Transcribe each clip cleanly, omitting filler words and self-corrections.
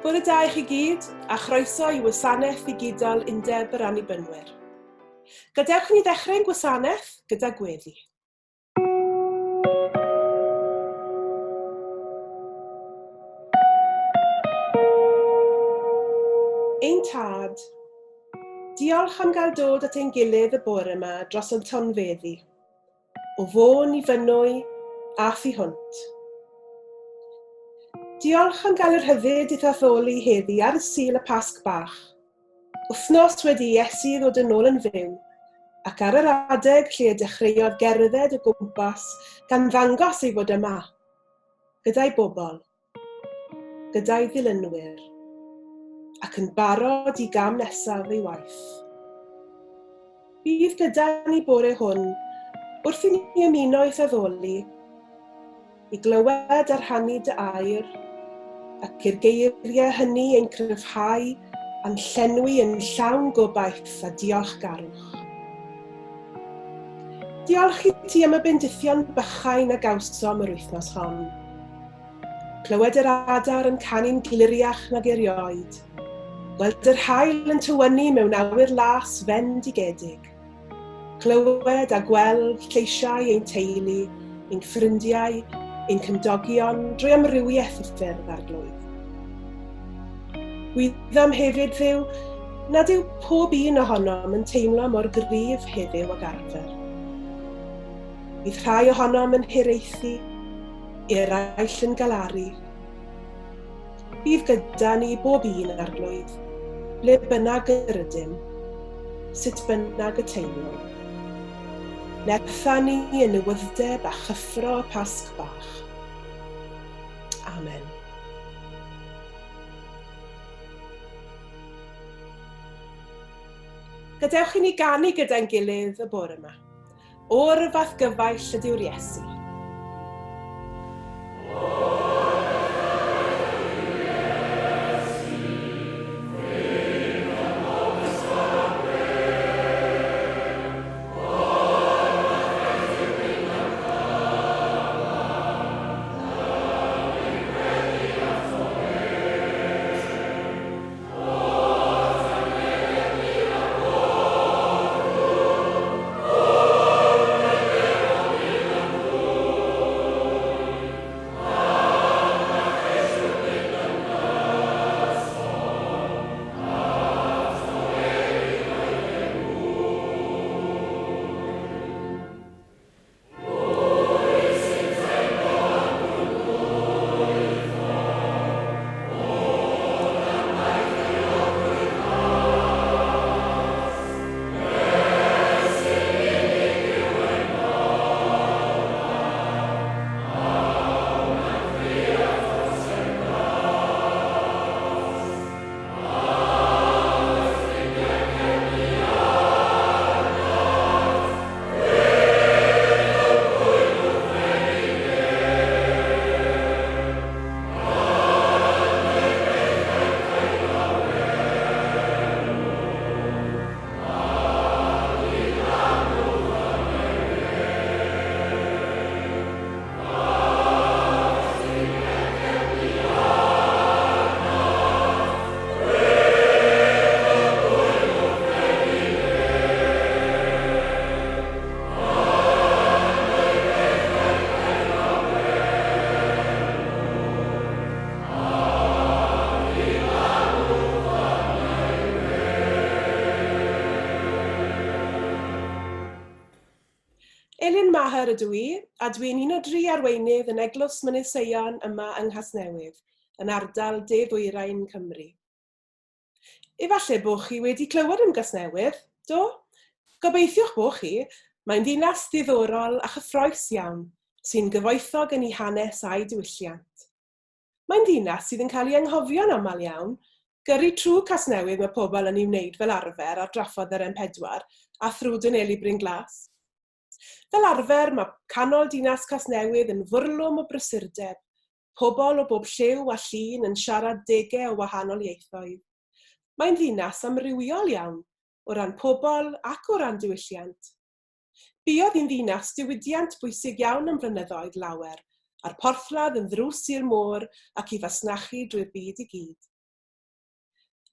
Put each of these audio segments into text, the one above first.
Bore da i chi gyd, a chroeso i wasanaeth ddigidol Undeb yr Annibynwyr. Gadewch i ni ddechrau ein gwasanaeth gyda gweddi. Ein Tad, diolch am gael dod at ein gilydd y bore yma dros ein tonfeddi. O Fôn i Fynwy a thu hwnt. Diolch am gael yr rhyddid i'th addoli heddi ar y Sul y Pasg Bach. Wythnos wedi i Iesu ddod yn ôl yn fyw, ac ar yr adeg lle y dechreuodd gerdded o gwmpas gan ddangos ei fod yma, gyda'i bobl. gyda'i ddilynwyr, ac yn barod i gam nesaf ei waith. Bydd gyda ni bore hwn wrth i ni ymuno i'th addoli, i glywed a rhannu dy air, ac i'r geiriau hynny ein cryfhau a'n llenwi yn llawn gobaith a diolchgarwch. Diolch i ti am y bendithion bychain a gawsom yr wythnos hon. Clywed yr adar yn canu'n gliriach nag erioed. Gweld yr haul yn tywynnu mewn awyr las fendigedig. Clywed a gweld lleisiau ein teulu, ein ffrindiau, ein cymdogion drwy amrywiaeth o ffyrdd arglwydd. Gwyddom hefyd, Dduw, nad yw pob un ohonom yn teimlo mor gryf heddiw ag arfer. Bydd rhai ohonom yn hiraethu, eraill yn galaru. Bydd gyda ni bob un, Arglwydd, ble bynnag yr ydym, sut bynnag y teimlwn. Nertha ni yn newyddeb a chyffro y Pasg bach. Amen. Gadewch i ni ganu gyda'n gilydd y bore yma. O'r fath gyfaill ydyw'r Iesu. Elin Maher ydw i, a dwi'n un o dri arweinydd yn Eglwys Mynydd Seion yma yng Nghasnewydd, yn ardal De Ddwyrain Cymru. Efallai bod chi wedi clywed am Gasnewydd, do? Gobeithiwch bod chi, mae'n ddinas ddiddorol a chyffroes iawn, sy'n gyfoethog yn ei hanes a'i diwylliant. Mae'n ddinas sydd yn cael ei anghofio'n aml iawn. Gyrru trwy Casnewydd mae pobl yn ei wneud fel arfer ar draffordd yr M4 a thrwy dwneli Bryn Glas. Fel arfer, mae canol dinas Casnewydd yn fwrlwm o brysurdeb, pobl o bob lliw a llun yn siarad degau o wahanol ieithoedd. Mae'n ddinas amrywiol iawn, o ran pobl ac o ran diwylliant. Buodd hi'n ddinas diwydiant bwysig iawn am flynyddoedd lawer, a'r porthladd yn ddrws i'r môr ac i fasnachu drwy'r byd i gyd.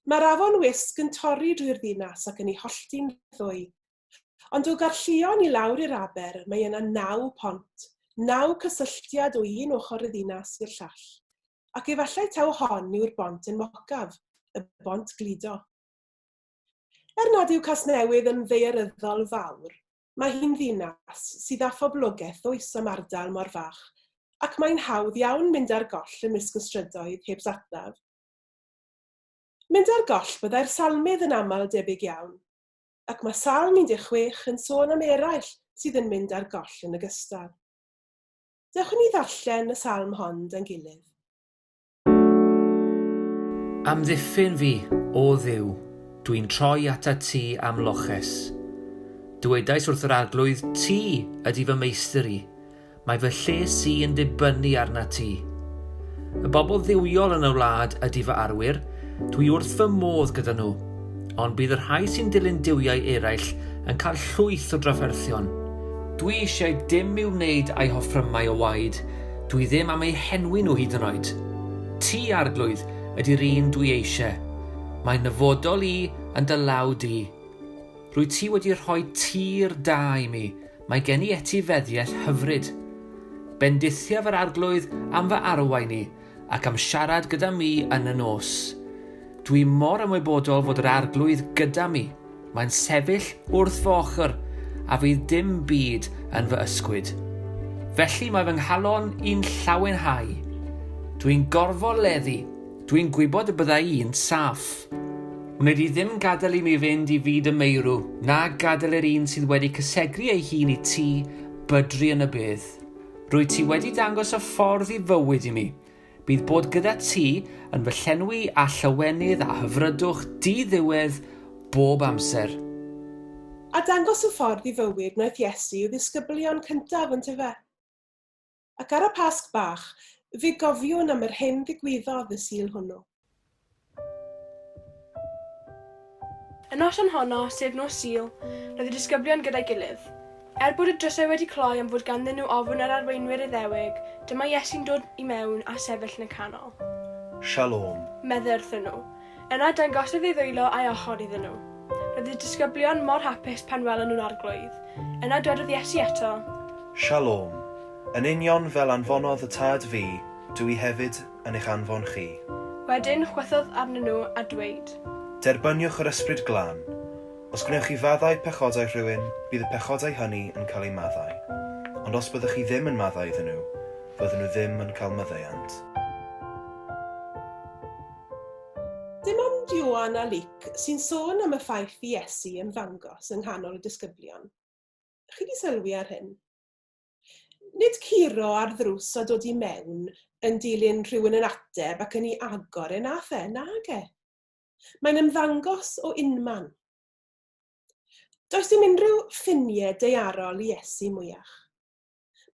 Mae'r afon Wysg yn torri drwy'r ddinas ac yn ei hollti'n ddwy. Ond o Gaerllion i lawr i'r aber mae yna naw pont, naw cysylltiad o un ochr y ddinas i'r llall. Ac efallai taw hon yw'r bont enwocaf, y bont gludo. Er nad yw Casnewydd yn ddaearyddol fawr, mae hi'n ddinas sydd â phoblogaeth ddwys am ardal mor fach, ac mae'n hawdd iawn mynd ar goll ymysg y strydoedd heb satnav. Mynd ar goll byddai'r salmydd yn aml debyg iawn, ac mae Salm 16 yn sôn am eraill sydd yn mynd ar goll yn ogystal. Dewch i ni ddarllen y salm hon 'da'n gilydd. Amddiffyn fi, O Dduw, dwi'n troi atat ti am loches. Dywedais wrth yr Arglwydd, Ti ydy fy meistr i, mae fy lles i yn dibynnu arnat ti. Y bobl dduwiol yn y wlad ydy fy arwyr, dwi wrth fy modd gyda nhw. Ond bydd y rhai sy'n dilyn duwiau eraill yn cael llwyth o drafferthion. Dwi eisiau dim i'w wneud â'i hoffrymau o waed, dwi ddim am eu henwi nhw hyd yn oed. Ti, Arglwydd, ydy'r un dwi eisiau. Mae nyfodol i yn dy law di. Rwyt ti wedi rhoi tir da i mi, mae gen i etifeddiaeth hyfryd. Bendithiaf yr Arglwydd am fy arwain i, ac am siarad gyda mi yn y nos. Dwi mor ymwybodol fod yr Arglwydd gyda mi. Mae'n sefyll wrth fy ochr, a fydd dim byd yn fy ysgwyd. Felly mae fy nghalon i'n llawenhau. Dwi'n gorfoleddu. Dwi'n gwybod y bydda i'n saff. Wnei di ddim gadael i mi fynd i fyd y meirw, na gadael i'r un sydd wedi cysegru ei hun i ti bydru yn y bedd. Rwyt ti wedi dangos y ffordd i fywyd i mi. Bydd bod gyda ti yn fy llenwi â llawenydd a hyfrydwch di-ddiwedd bob amser. A dangos y ffordd i fywyd wnaeth Iesu i'w ddisgyblion cyntaf, yntefe? Ac ar y Pasg bach, fe gofiwn am yr hyn ddigwyddodd y Sul hwnnw. Y noson honno, sef nos Sul, roedd y disgyblion gyda'i gilydd. Er bod y drysau wedi cloi am fod ganddyn nhw ofn yr arweinwyr Iddewig, dyma Iesu'n dod i mewn a sefyll yn y canol. Shalom. Meddai wrthyn nhw. Yna dangosodd ei ddwylo a'i ochr iddyn nhw. Roedd y disgyblion mor hapus pan welon nhw'r Arglwydd. Yna dwedodd Iesu eto. Shalom. Yn union fel anfonodd y Tad fi, dw i hefyd yn eich anfon chi. Wedyn chwythodd arnyn nhw a dweud. Derbyniwch yr Ysbryd Glân. Os gwnewch chi faddau pechodau rhywun, bydd y pechodau hynny yn cael eu maddau. Ond os byddwch chi ddim yn maddau iddyn nhw, fydden nhw ddim yn cael maddeuant. Dim ond Ioan a Luc sy'n sôn am y ffaith i Iesu ymddangos yng nghanol y disgyblion. Chi 'di sylwi ar hyn? Nid curo ar ddrws a dod i mewn yn dilyn rhywun yn ateb ac yn ei agor e nath e, nage. Mae'n ymddangos o unman. Does dim unrhyw ffiniau daearol i Iesu mwyach.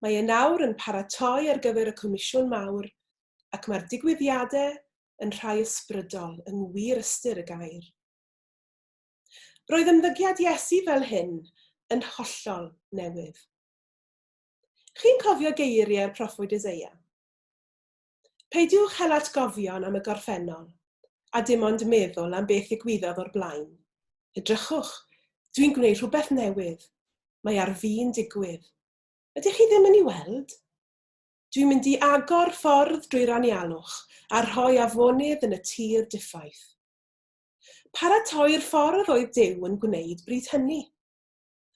Mae e nawr yn paratoi ar gyfer y Comisiwn Mawr ac mae'r digwyddiadau yn rhai ysbrydol yng ngwir ystyr y gair. Roedd ymddygiad Iesu fel hyn yn hollol newydd. Chi'n cofio geiriau'r proffwyd Eseia? Peidiwch hel atgofion am y gorffennol, a dim ond meddwl am beth ddigwyddodd o'r blaen. Edrychwch, dwi'n gwneud rhywbeth newydd. Mae ar fin digwydd. Ydych chi ddim yn ei weld? Dwi'n mynd i agor ffordd drwy'r anialwch a rhoi afonydd yn y tir diffaith. Paratoi'r ffordd oedd Duw yn gwneud bryd hynny.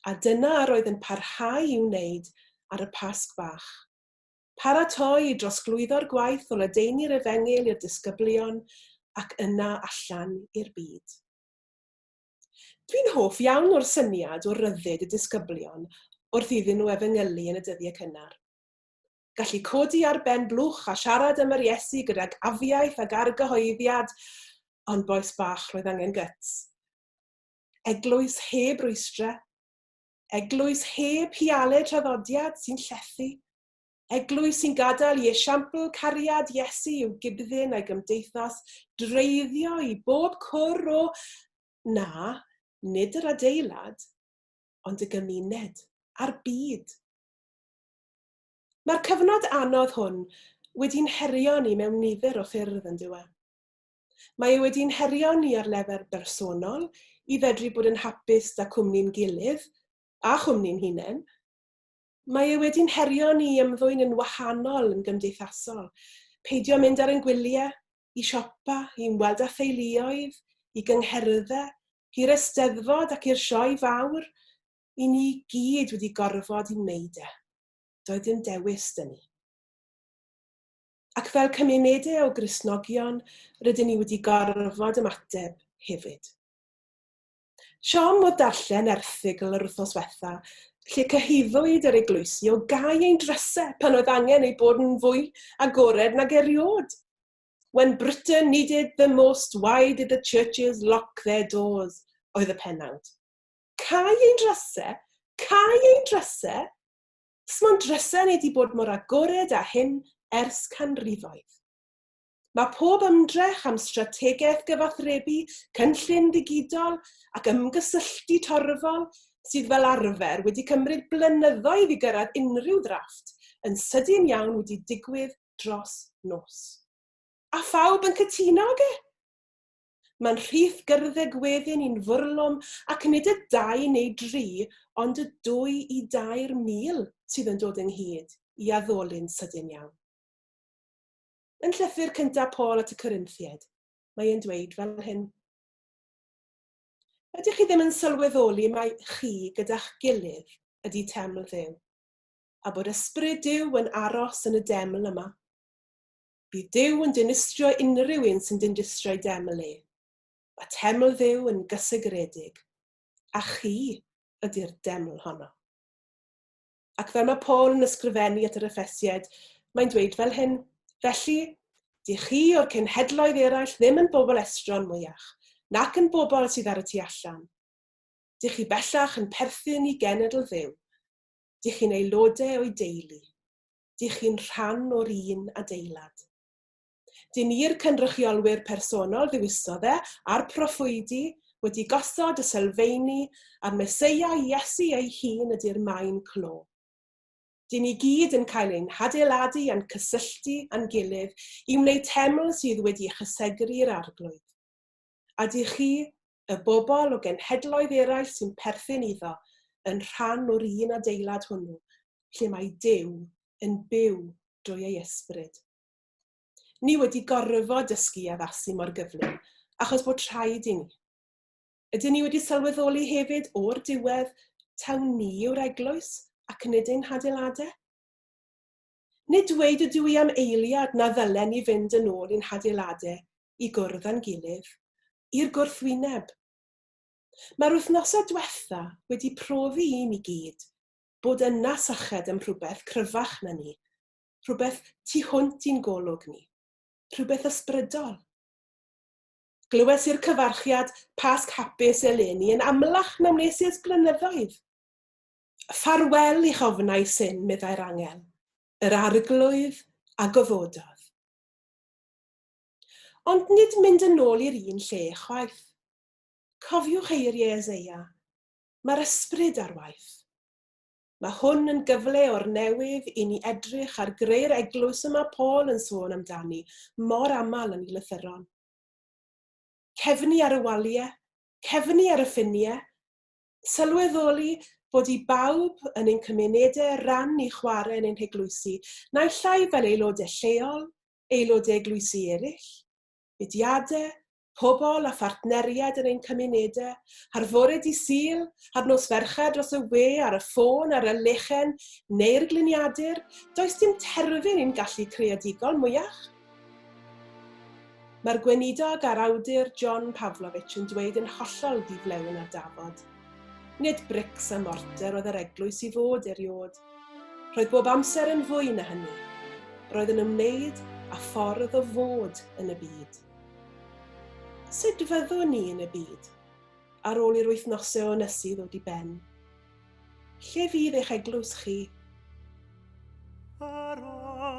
A dyna yr oedd yn parhau i'w wneud ar y Pasg Bach. Paratoi i drosglwyddo'r gwaith o ledaenu'r Efengyl i'r disgyblion ac yna allan i'r byd. Dwi'n hoff iawn o'r syniad o ryddid y disgyblion wrth iddyn nhw efengylu yn y dyddiau cynnar. Gallu codi ar ben blwch a siarad am yr Iesu gydag afiaith ac argyhoeddiad, ond bois bach roedd angen gyts. Eglwys heb rwystrau. Eglwys heb hialau traddodiad sy'n llethu. Eglwys sy'n gadael i esiampl cariad Iesu i'w gydddyn a'i gymdeithas dreiddio i bob cwr o, na, nid yr adeilad, ond y gymuned a'r byd. Mae'r cyfnod anodd hwn wedi'n herio ni mewn nifer o ffyrdd, yn dyw e? Mae e wedi'n herio ni ar lefel bersonol i fedru bod yn hapus da cwmni'n gilydd a chwmni'n hunain. Mae e wedi'n herio ni i ymddwyn yn wahanol yn gymdeithasol, peidio mynd ar ein gwyliau, i siopa, i ymweld â theuluoedd, i gyngherddau, i'r eisteddfod ac i'r sioe fawr. I ni gyd wedi gorfod i wneud e. Doedd dim dewis 'da ni. Ac fel cymunedau o Gristnogion, rydyn ni wedi gorfod ymateb hefyd. Siom oedd darllen erthygl yr wythnos wetha, lle cyhuddwyd yr eglwysi o gau ein drysau pan oedd angen eu bod yn fwy agored nag eriod. When Britain needed the most, why did the churches lock their doors? Oedd y pennawd. Cau ein drysau? Cau ein drysau? Smo'n drysau ni wedi bod mor agored â hyn ers canrifoedd. Mae pob ymdrech am strategaeth gyfathrebu, cynllun ddigidol ac ymgysylltu torfol sydd fel arfer wedi cymryd blynyddoedd i gyrraedd unrhyw ddrafft yn sydyn iawn wedi digwydd dros nos. A phawb yn cytuno ag e? Mae'n rhith gyrddeg wedyn i'n fwrlwm ac nid y dau neu dri ond y 2 i 3,000 sydd yn dod ynghyd i addoli'n sydyn iawn. Yn llythyr cyntaf Paul at y Corinthiaid, mae e'n dweud fel hyn. Ydych chi ddim yn sylweddoli mai chi gyda'ch gilydd ydy teml Dduw, a bod ysbryd Duw yn aros yn y deml yma? Bydd Duw yn dinistrio unrhyw un sy'n dinistrio'i deml e. Mae teml Dduw yn gysegredig, a chi ydy'r deml honno. Ac fel mae Paul yn ysgrifennu at yr Effesiaid, mae'n dweud fel hyn, felly, dych chi o'r cenhedloedd eraill ddim yn bobl estron mwyach, nac yn bobl sydd ar y tu allan. Dych chi bellach yn perthyn i genedl Dduw. Dych chi'n aelodau o'i deulu. Dych chi'n rhan o'r un adeilad. Dyn ni'r cynrychiolwyr personol ddewisodd e a'r proffwydi wedi gosod y sylfeini a'r Meseia Iesu ei hun ydy'r maen clo. Dyn ni gyd yn cael ein hadeiladu a'n cysylltu â'n gilydd i wneud teml sydd wedi ei chysegru i'r Arglwydd. A dych chi, y bobl o genhedloedd eraill sy'n perthyn iddo, yn rhan o'r un adeilad hwnnw, lle mae Duw yn byw drwy ei ysbryd. Ni wedi gorfod dysgu addasu mor gyflym, achos bod rhaid i ni. Ydyn ni wedi sylweddoli hefyd o'r diwedd taw ni yw'r eglwys ac nid ein hadeiladau? Nid dweud ydw i am eiliad na ddylen ni fynd yn ôl i'n hadeiladau i gwrdd â'n gilydd, i'r gwrthwyneb. Mae'r wythnosau diwetha wedi profi i ni gyd bod yna syched am rhywbeth cryfach na ni, rhywbeth tu hwnt i'n golwg ni, rhywbeth ysbrydol. Glywes i'r cyfarchiad Pasg hapus eleni yn amlach na wnes i ers blynyddoedd. Ffarwel i'ch ofnau syn, meddai'r angel, yr Arglwydd a gofododd. Ond nid mynd yn ôl i'r un lle chwaith. Cofiwch eiriau Eseia, mae'r ysbryd ar waith. Mae hwn yn gyfle o'r newydd i ni edrych ar greu'r eglwys y mae Paul yn sôn amdani mor aml yn ei lythyron. Cefnu ar y waliau, cefnu ar y ffiniau, sylweddoli bod i bawb yn ein cymunedau ran i chwarae yn ein heglwysi, naill ai fel aelodau lleol, aelodau eglwysi eraill, mudiadau, pobl a phartneriaid yn ein cymunedau, ar fore dydd Sul, ar nos Fercher dros y we, ar y ffôn, ar y lechen neu'r gliniadur, does dim terfyn i'n gallu creadigol mwyach. Mae'r gweinidog a'r awdur John Pavlovich yn dweud yn hollol ddiflewyn ar dafod. Nid brics a morter oedd yr eglwys i fod eriod. Roedd bob amser yn fwy na hynny. Roedd yn ymwneud â ffordd o fod yn y byd. Sut fyddwn ni yn y byd ar ôl i'r wythnosau o ynysu ddod i ben? Lle fydd eich eglwys chi? Yr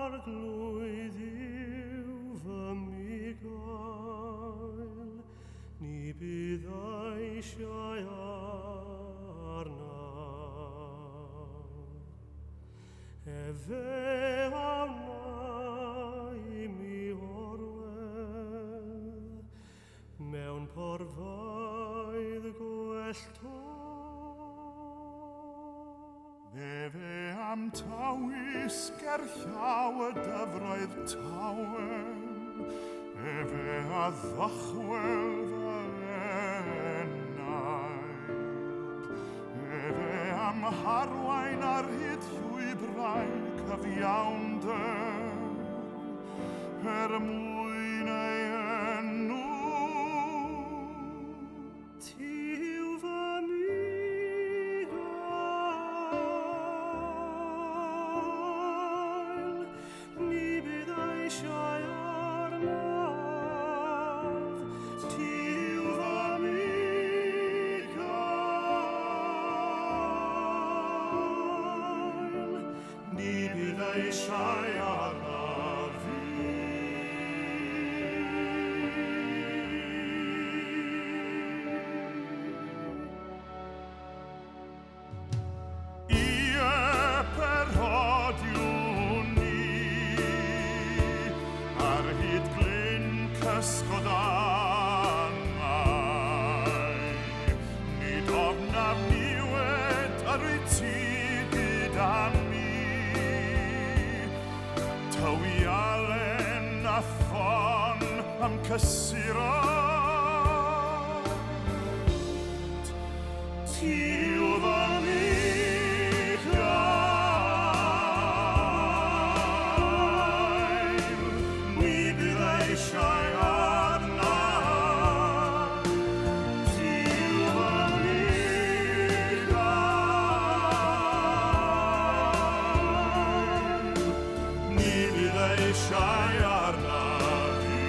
Arglwydd yw fy mugail, ni bydd eisiau arnaf. Efe a wna i mi orwedd. Porfaedd gwelltog. Efe am tawys gerllaw y dyfroedd tawel, efe a ddychwel fy enaid. Efe am harwain ar hyd llwybrau cyfiawnder, er mwyn ei enw. Ti yw fy mugail, ni bydd eisiau arnaf. Ti yw fy mugail, ni bydd eisiau arnaf fi. Ie, perodiwn ni ar hyd glyn cysgod angau. Nid ofnaf niwed yr wyt ti gyda mi. Tywialen a ffon am cysuro. Ti yw fy mugail, ni bydd eisiau arnaf. Ti yw fy mugail, ni bydd eisiau arnaf fi.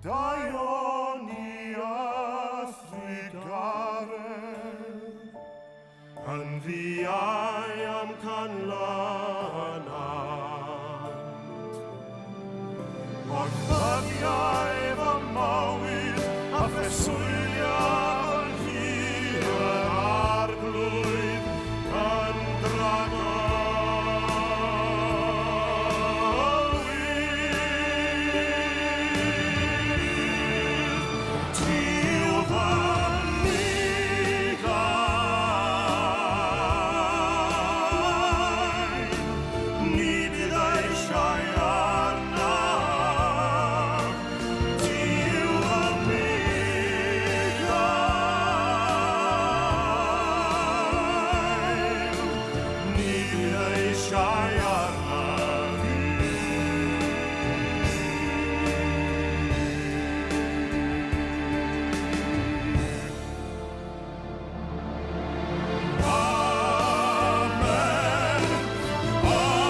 Daioni a thrugaredd, yn ddiau am canlynant. Gorchfygiau fy mywyd a phreswylio yn hir yr arglwydd yn dragywydd. Ti yw fy mugail, ni bydd eisiau arnaf. Ti yw fy mugail, ni bydd eisiau arnaf fi. Amen. Amen.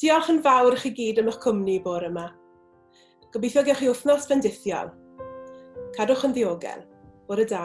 Diolch yn fawr i chi gyd am eich cwmni bore yma. Gobeithio gewch chi wythnos fendithiol. Cadwch yn ddiogel. Bore da.